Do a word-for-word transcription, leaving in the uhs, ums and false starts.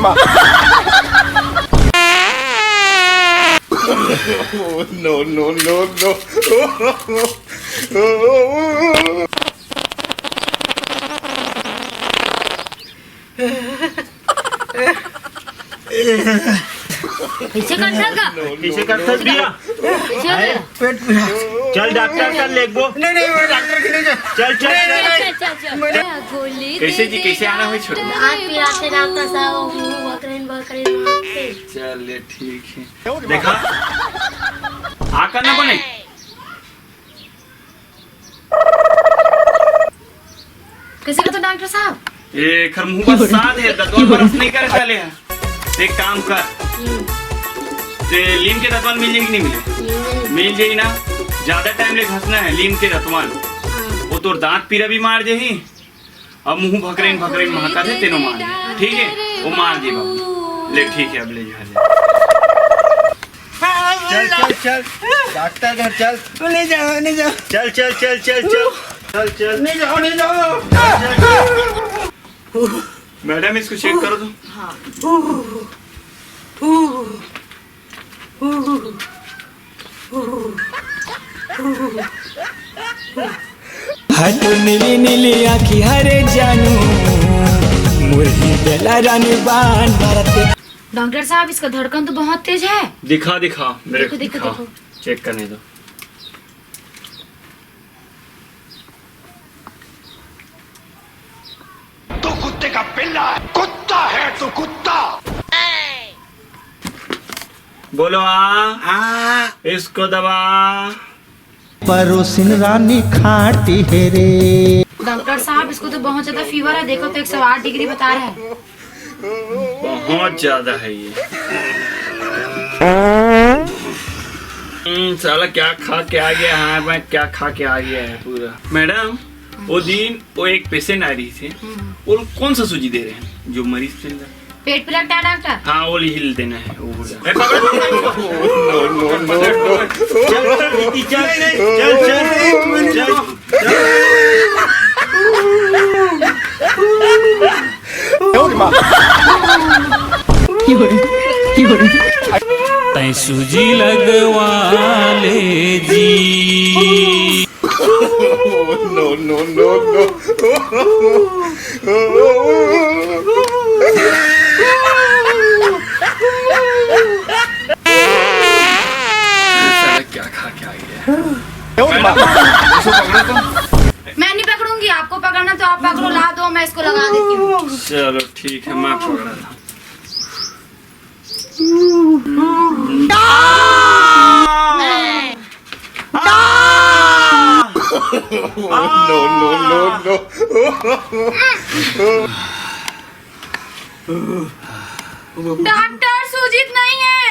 No, no, no, no. कैसे कर सका? कैसे कर सक दिया? कैसे हो गया? पेट पूरा। चल डॉक्टर कर लेगबो। नहीं, नहीं, मैं डॉक्टर के नहीं जा। चल, चल, नहीं, चल। नहीं, नहीं। चल, चल, चल। मैंने गोली कैसे दे जी, दे कैसे आना हुई छोटू? डॉक्टर। हाथ पिराथे डॉक्टर साहब, मुंह बकरेन बकरेन मारथे। चल, ये ठीक है। देखा? आ करना बने। कैसे करते डॉक्टर साहब? ए, एखर मुंह बस साध है, दतवन बरस नहीं करे साले ह। एक काम कर, हम्म। ते लीम के दतवन मिल जाही कि नहीं मिले? मिल जाही। मिल जाही ना। ज्यादा टाइम ले घसना है लीम के दतवन। हाँ। वो तोर दांत पीरा भी मार जाही, अब मुंह भकरेन भकरेन महकत है, तेनो मार दे, ठीक है? वो मार दे बाबू। ले ठीक है, अब ले जा, ले। चल, चल, चल, डॉक्टर घर चल। ले जाओ, ले जाओ। चल, चल, चल, चल, चल। चल, चल। ले जाओ, ले जाओ। चल, चल। मैडम, इसको चेक करो तो। हाँ। हटो नीली नीली आँखी हरे जानू, मुरही बेला रानी बान मारते। डॉक्टर साहब, इसका धड़कन तो बहुत तेज है। दिखा, दिखा, मेरे देखो, को देखो, दिखा। देखो। चेक करने दो। तू कुत्ते का पिल्ला है, कुत्ता है तू, कुत्ता। बोलो आ। आ। इसको दबा। परोसिन रानी खाटी है रे। डॉक्टर साहब, इसको तो बहुत ज्यादा फीवर है, देखो तो एक सौ आठ डिग्री बता रहा है। बहुत ज्यादा है ये। हम्म, साला क्या खा के आ गया है, मैं क्या खा के आ गया है पूरा। मैडम, वो दिन वो एक पेशेंट आ रही थी, हम्म। वो लोग कौन सा सूजी दे रहे हैं जो मरीज चल रहा है? पेट पिला का डॉक्टर? हाँ, वो हिल देना है, वो हो जाए। ए, पकड़, पकड़, पकड़। No, no, no, no। चल, चल, चल, चल, चल, चल। तैं सूजी लगवा ले जी। No, no, no, no। साला क्या खा के आ गया है? मैडम, इसको पकड़ो तो। मैं नहीं पकड़ूंगी, आपको पकड़ना तो आप पकड़ो, ला दो, मैं इसको लगा देती हूँ। चलो ठीक है, मैं पकड़ा था। No, no, no, no। Doctor, सूजित नहीं है।